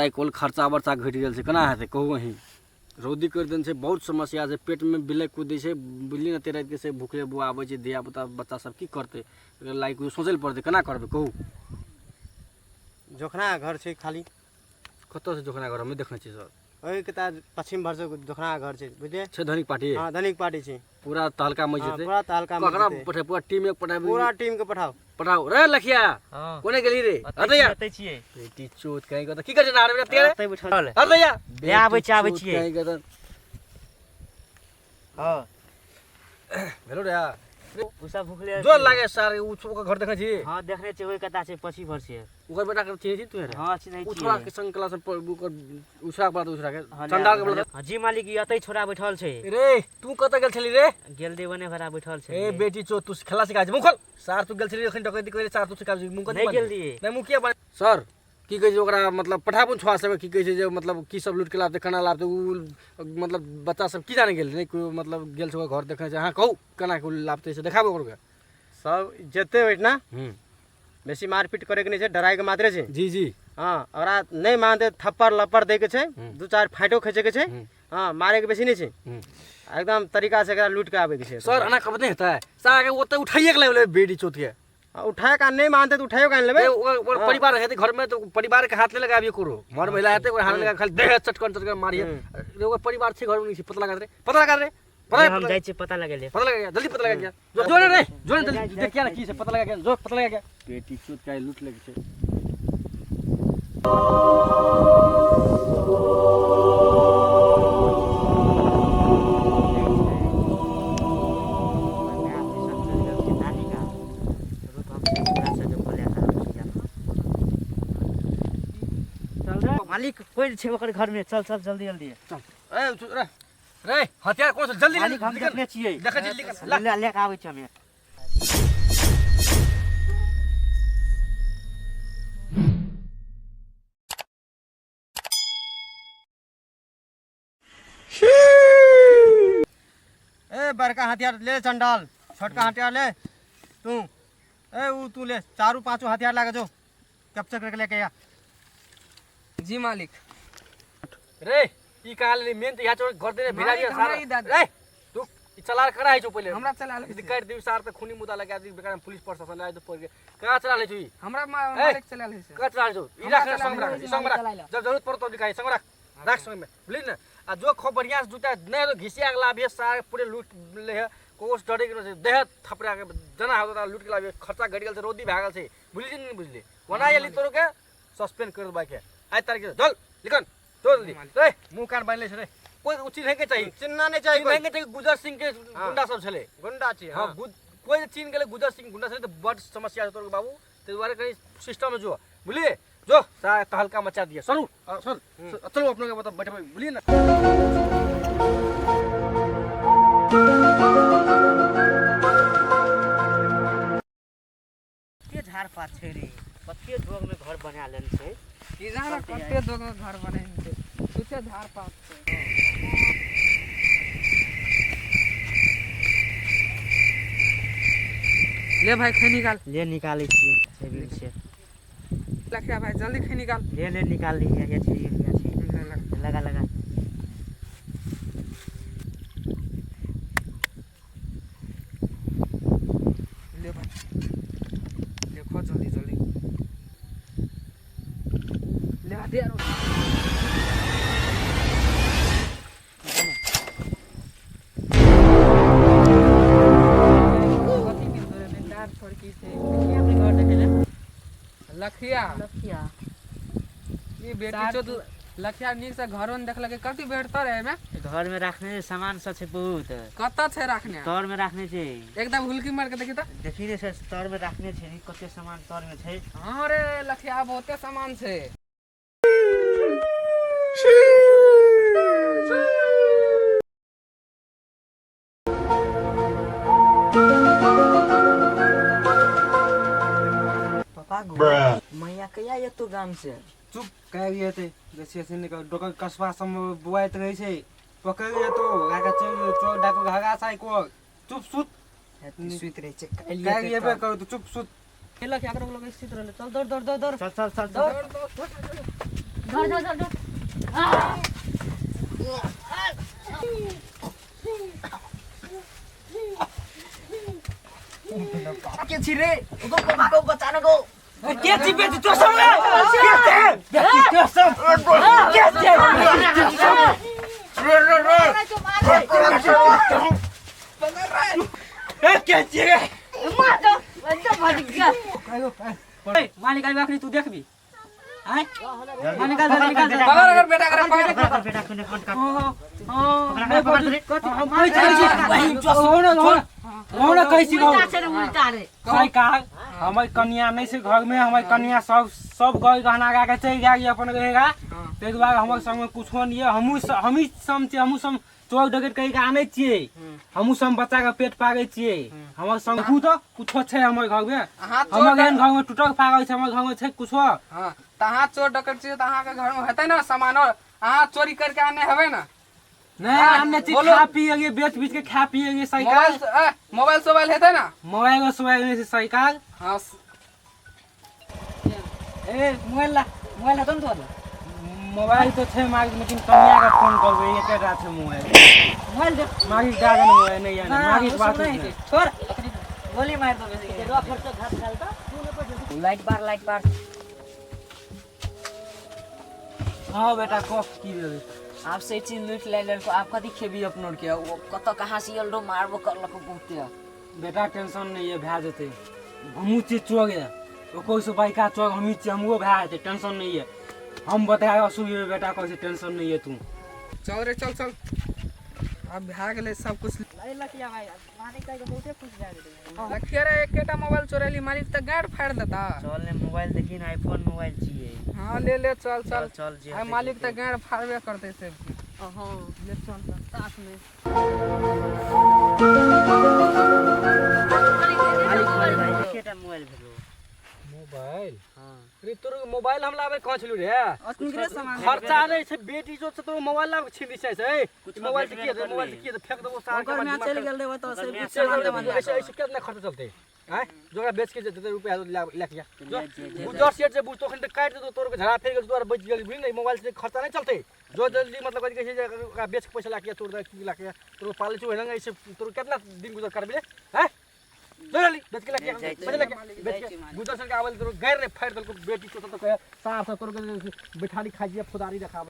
आइ काल्हि खर्चा बर्चा घटि गेल छै, केना हेतै कहू अहीं? रौदी करि देने छै, बहुत समस्या छै। पेटमे बिलाइ कुदै छै, बुझलियै ने? एते रातिके से भुखले बौआ आबै छै, धियापुता बच्चा सब की करतै? एकर लागि किछु सोचै लए पड़तै, केना करबै कहू? जोखना घर छै खाली। कतऽ छै जोखना घर? हम नहि देखने छियै सर। ओहि के तार पश्चिम भर से जोखना घर छै, बुझलियै? छै धनिक पार्टी। हँ, धनिक पार्टी छै। पूरा तहलका मचि हँ, जेतै। पूरा तहलका मचि ककरा जेतै। पठे? पूरा टीम एक पठाबी। पूरा टीम के पठाओ। पठाओ रे लखिया। हँ। कोने गेली रे? अतै अतैया छियै, अतै छियै। बेटी चोत कहीं के की करै छै नारे तेरे? अतै बैठल। अतैया। ले आबै छियै, आबै छियै। कहीं के तऽ हँ। भेलो रे। उ सब भुखले। जोर लागे सार, उ ओकर घर देखै छी? हँ, देखने छियै, ओहि कता छै, पछी भर छै। ओकर बेटा के चिन्है छी तू रे? हँ, चिन्है उ छियै। छोड़ा के संग क्लास में ओकर उ छोड़ा के बात, उ छोड़ा के हँ, ले चंडाल के आबै। बोला। हँ जी मालिक, ई अतै छोड़ा बैठल छै। रे तू कतऽ गेल छली रे? गेल देवने भरा बैठल छै। ए बेटी चो, तू खेला सिखा छै? मुँह खोल सार। तू गेल छली अखन डकैती करे सार, तू सिखा छै? मुँह कथी नहि गेल बाजै? रहियै। नहि, मुँह किया बाजै? सर, की कहै छै ओकरा, मतलब पठाबू ने छोड़ा सबके, की कहै छै जे मतलब की सब लूट के लाबतै, केना लाबतै? उ मतलब बच्चा सब की जाने गेल नहि कोइ, मतलब गेल छै ओकर घर देखने छै। अहाँ कहू केना के लाबतै से देखाबू ओकरो के। सब जेतै ओहिठिना। हूँ। बेसी मारपीट करैके नहि छै, डराइके मात्रे छै। जी जी। हँ, ओकरा नहि मानतै थप्पड़ लप्पड़ दैके छै। हूँ। दू चारि फाइटो खींचैके छै। हूँ। हँ, मारैके बेसी नहि छै। हूँ। एकदम तरीका से एकरा लूट के आबैके छै। सर, एना कहबै नहि हेतै सार, ओतऽ उठाइए के लाबि बेटी चोत के। आ उठाए के नहि मानतै तऽ उठाइयो के आनि लेबै। ए, ओकर ओकर हँ। परिवार हेतै घरमे तऽ परिवार के हाथ नहि लगाबियै ककरो। मर महिला हेतै, ओकर हाथ लगा खाली देह चटकन चटकन मारियै। हूँ। ओकर परिवार छै घरमे? नहि छै? पता लगा दे रे, पता लगा दे रे, पता ले, लगा। हम जाइ छियै पता लगेले। पता लगा गया, जल्दी पता लगा गया। जो जो रे, जो रे, जल्दी देख क्या ना की से पता लगा गया, जो पता लगा गया। बेटी चोत का लूट लगे छै। मालिक, कोइ छै ओकर घर में? चल चल, जल्दी जल्दी। चल ए रे रे, हथियार कोन से? जल्दी। मालिक, हम निकल। देखने छियै। देखै छी, निकल ला। ले ले के आबै छी हमे। ए बड़का हथियार ले चंडाल, छोटका हथियार ले तू, ए ऊ तू ले, चारू पांचों हथियार लागे जो कैप्चर करके लेके आ। जी मालिक। रे ई कहाँ ले? मेन तऽ यहाँ चोर घर देने भिड़ा मालिक, दिया हमरा सारा। ई दए दे। रे तू ई चला करा है छौ पहिले? हमरा चला ले। यदि काटि देबी सार तऽ खूनी मुद्दा लगा दी, बेकार में पुलिस प्रशासन आय तो पड़ गए। कहाँ चला ले छौ ई? हमरा ए, मालिक चला ले छै। कहाँ चला ले छौ ई? हमरा राख चला संग ले राख, छै, ई संग मालिक, राख। चला ले। जब जरूरत पड़त तब निकाल, संग राख, राख संग में, बुझली ने? आ जो खो बढ़िया से जूता नहीं तो घिसिया के लाभिए सारे, पूरे लूट ले है। कोस डरे के नहीं छै, देह थपड़ा के जना होता लूट के लाभिए। खर्चा घटि गेल छै, रौदी भए गेल छै, बुझली कि नहीं बुझली? ओना एली तोरो के सस्पेंड कर देबाके आइ तारीख के। चल लिखन, चल जल्दी रे। मुँह कान बान्हि लै छै रे, कोइ ओ चिन्हैके चाही। चिन्हना नहीं चाहिए कोई। चिन्हैके चाही, गुजर सिंह के गुंडा सब छलै। गुंडा छी। हँ। हाँ। कोइ चिन्ह गेलै गुजर सिंह गुंडा छलै तऽ बड समस्या छै तोरो बाबू। ताहि दुआरे कनि सिस्टम जो, बुझलियै? जो सारा तहलका मचा दिए। सरू सर, चलू अपने के मतलब बैठबै, बुझलियै ने? कते झाड़ पात छै रे, कते जोग में घर बना लेने छै। की जाने कते दोग में घर बने छै, छुछे झाड़ पात छै। ले भाई, खै निकाल। ले, निकालै छियै, छै बिल छै। लखिया भाई, जल्दी खै निकाल। ले ले, निकाल ली, ये छै, ये छै। ले, ले। लगा लगा। ले भाई, ले, खो जल्दी जल्दी ले दे आरो। कथी मिलतै रे? तार छोड़की छै। घर देखै ले। लखिया। लखिया। ई बेटी चोद लखिया नीक से घरो ने देखलकै, कथी भेटतो रे एमे? घर में राखने सामान सब छै बहुत। कतऽ छै राखने? तर में राखने छै। एकदम हुलकी मार के देखी तऽ। देखी ने से, तर में राखने छै, कते सामान तर में छै। हाँ रे लखिया, बहुते सामान छै। पापा गो, मैया कहिया एतो गाम से? चुप, कहि हेतै बेसी अथी नहि कर। डोकर कस्बा सबमे बौआइत रहै छै, पकड़ि लेतौ, ओकरा चल चोर डाकू हगा साइ को। चुप सुत। सुति रहै छै, काल्हि काल्हि एतै। एबे करू तऽ चुप सुत। लखिया, एकरो लग सुति रहलै। चल, दौड़ दौड़ दौड़ दौड़। चल चल चल चल। धर धर धर धर। के छी रे गो गो भागो बचान गो के छी बेटी तो सब के छे बेटी तो सब के छे बेटी तो सब रे रे रे ए के छी रे मार दो एकदम भाग गया। मालिक आइब अखनी तू देखबी आय मालिक निकाल दे निकाल दे। पकड़ अगर बेटा अगर पकड़। बेटा कोने कोन काट। हां हम कहै छी हो ना कहै छी उल्टा छै रे उल्टा रे। सरकार हमर कन्या नहीं छै घर में, हमर कन्या सब सब गई गहना गा के चलि गेल अपन रहेगा, ताहि दुआरे हमर संग में कुछो नहीं है। हमहूँ हमही सम छियै, हमहूँ सब चोर डकैत कहि के आनै छियै, हमहूँ सब बच्चा के पेट पागै छियै। हमर संग देखू तऽ कुछो छै हमर घर में, हमर एहन घर में टूटल फागल छै, हमर घर में छै कुछो। हाँ तऽ अहाँ चोर डकैत छियै तऽ अहाँके घर में हेतै ने सामान, और अहाँ चोरी करके आने हेबै ने? नहीं आने छी, बोलो। खा पी एलियै, बेच बीच के खा पी एलियै सरकार। मोबाइल मोबाइल सोबाइल हेतै ने? मोबाइल सोबाइल नहि छै सरकार। हाँ ए मोबाइल ला मोबाइल हेतौ ने तोहर? मोबाइल तो छै मालिक, लेकिन कन्या के फोन करबै एकेटा छै मोबाइल। मोबाइल दे मालिक दए देने मोबाइल नहीं आने ना, मालिक ओ बात सब नहीं नहीं छै। छोड़ अखनी गोली मारि देबै। लाइट बार लाइट बार। हाँ बेटा कह की भेलै? आप से चीज लूट ले लेलको, आप कथी खेबी अपनो के? ओ कत कहाँ से एल रो मारबो करलको बहुते। बेटा टेंशन नहीं है, भए जेतै। हमहूँ छियै चोर, ओकर से बड़का चोर हमही छियै, हमरो भए जेतै, टेंशन नहीं है। हम बताए असुर बेटा कहै छै टेंशन नहीं है तू। चल रे चल चल अब भए गेलै सब कुछ। लखिया भाई मालिक कह के बहुते खुश भए गेलै। लखिया रे एकेटा मोबाइल चोरेली मालिक तऽ गाड़ फाड़ि देता। चल ने मोबाइल देखी ने आईफोन मोबाइल छियै। हाँ ले ले चल चल चल जे आइ मालिक तऽ गाड़ फाड़बे करतै से। हां ले चल चल साथ में। मालिक भाई एकेटा मोबाइल भेलो। मोबाइल हां रे तोर मोबाइल हम लाबे कहाँ छलू रे? असनिकरे सामान खर्चा नहीं छै बेटी जो छै तोर मोबाइल लाबे छिन छै छै मोबाइल से की हेतै? मोबाइल से की हेतै? फेंक देबो सार के ओकर दिमाग मैच चलि गेल रे तऽ से चलि गेल रे, ऐसे ऐसे केतना खर्चा चलतै? आँय जोकरा बेच के जेतै रुपया लए के जा। जो गुजर सेठ जे बुझ तोखन तऽ काटि देतौ तोर के झड़ा फेर गेल तोरा बचि गेल बुझली ने। मोबाइल से खर्चा नहीं चलतै, जो जल्दी मतलब कथी कहै छै जे ओकरा बेच के पैसा लए के तोर की लए के तोर पालै छौ एना ऐसे तोर केतना दिन गुजर करबी रे? आँय जो जल्दी बेच के लए के पैसा लए के बेच के गुजर सेठ के आबल तोर गैर रे फाड़ि देलको बेटी चोत तो कहे साफ से तोर के बैठारी खाइ छियै फुदारी देखाबै।